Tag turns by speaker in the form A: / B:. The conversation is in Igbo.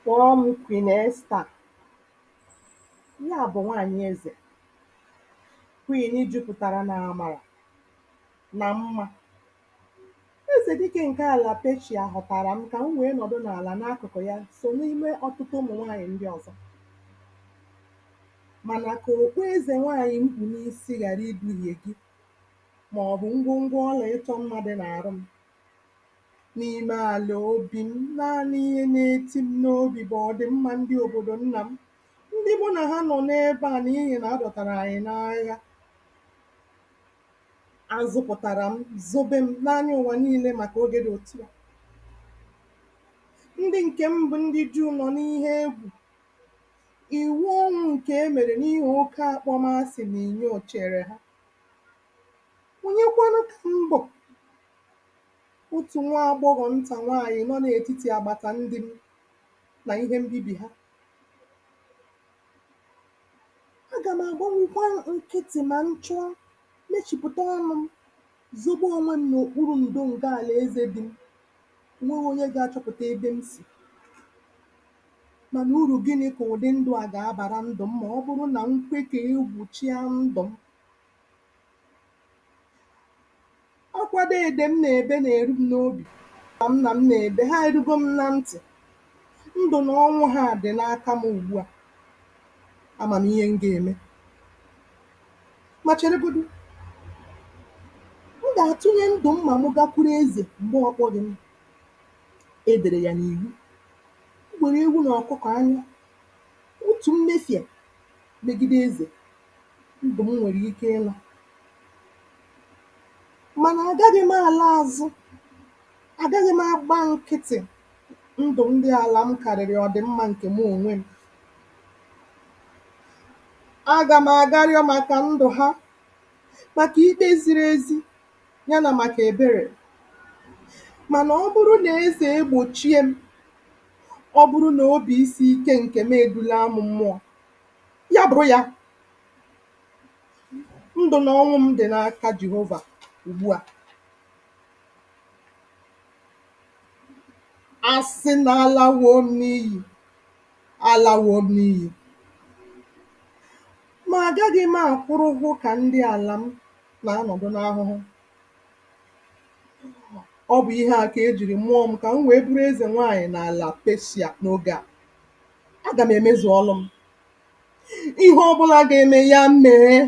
A: Kpọọ m Queen Esther, ya bụ̀ nwaànyị̀ ezè, Queen jupụ̀tàrà n'àmàrà nà mmȧ. Ezè dike ǹke àlà Peshia họ̀tàrà m kà m wèe nọ̀dụ n'àlà n'akụ̀kụ̀ ya sò n'ime ọtụtụ ụmụ̀ nwaànyị̀ ndị ọ̀zọ. Mànà kà òkpu ezè nwaànyị̀ m kpù n'isi ghàra iduhie gị, màọ̀bụ̀ ngwongwo ọlà ịchọ̇ mmȧ dị n'àrụ m. N'ime ala obi m, naanị ihe na-eti m n'obi bụ ọdịmma ndị obodo nna m, ndị mụ na ha nọ n'ebe a n'ihi na a dọtara anyị n'agha. A zụpụtara m, zobe m n'anya ụwa niile maka oge dị otu a. Ndị nke m bụ ndị Juu nọ n'ihe egwu. Iwu ọnwụ nke e mere n'ihi oke akpọmasị na inyo chere ha. Onye kwanụ ka m bụ? Otu nwa agbọghọ nta nwanyị nọ n'etiti agbata ndị m na ihe mbibi ha. Aga m agbanwukwa nkịtị ma m chọọ, mechipụta ọnụ m, zobe onwe m n'okpuru ndo nke alaeze di m. O nweghị onye ga-achọpụta ebe m si. Mana uru gịnị ka ụdị ndụ a ga-abara ndụ m ma ọ bụrụ na m kwe ka egwu chịa ndụ m? Akwa deede m na-ebe na-eru m n'obi, akwa nna m na-ebe ha erugo m na ntị. Ndụ na ọnwụ ha dị n'aka m ugbu a. Ama m ihe m ga-eme. Ma cheregodu, m ga-atụnye ndụ m ma mụ gakwuru eze mgbe ọ kpọghị m. E dere ya n'iwu, m gwere ewu na ọkụkọ anya, otu mmefie megide eze, ndụ m nwere ike ịla. Mana agaghị m ala azụ, agaghị m agba nkịtị, ndụ ndị ala m karịrị ọdịmma nke mụ onwe m. Aga m aga rịọ maka ndụ ha, maka ikpe ziri ezi, ya na maka ebere. Mana ọ bụrụ na eze egbochie m, ọ bụrụ na obi isi ike nke m edulaa m mmụọ, ya bụrụ ya. Ndụ na ọnwụ m dị n'aka Jehova ugbu a. A sị na alawo m n'iyi, alawo m n'iyi. Ma agaghị m akwụrụ hụ ka ndị ala m na-anọdụ n'ahụhụ. Ọ bụ ihe a ka e jiri mụọ m ka m wee bụrụ eze nwaanyị n'ala Peshia n'oge a. Aga m emezu ọlụ m. Ihe ọbụla ga-eme ya mee.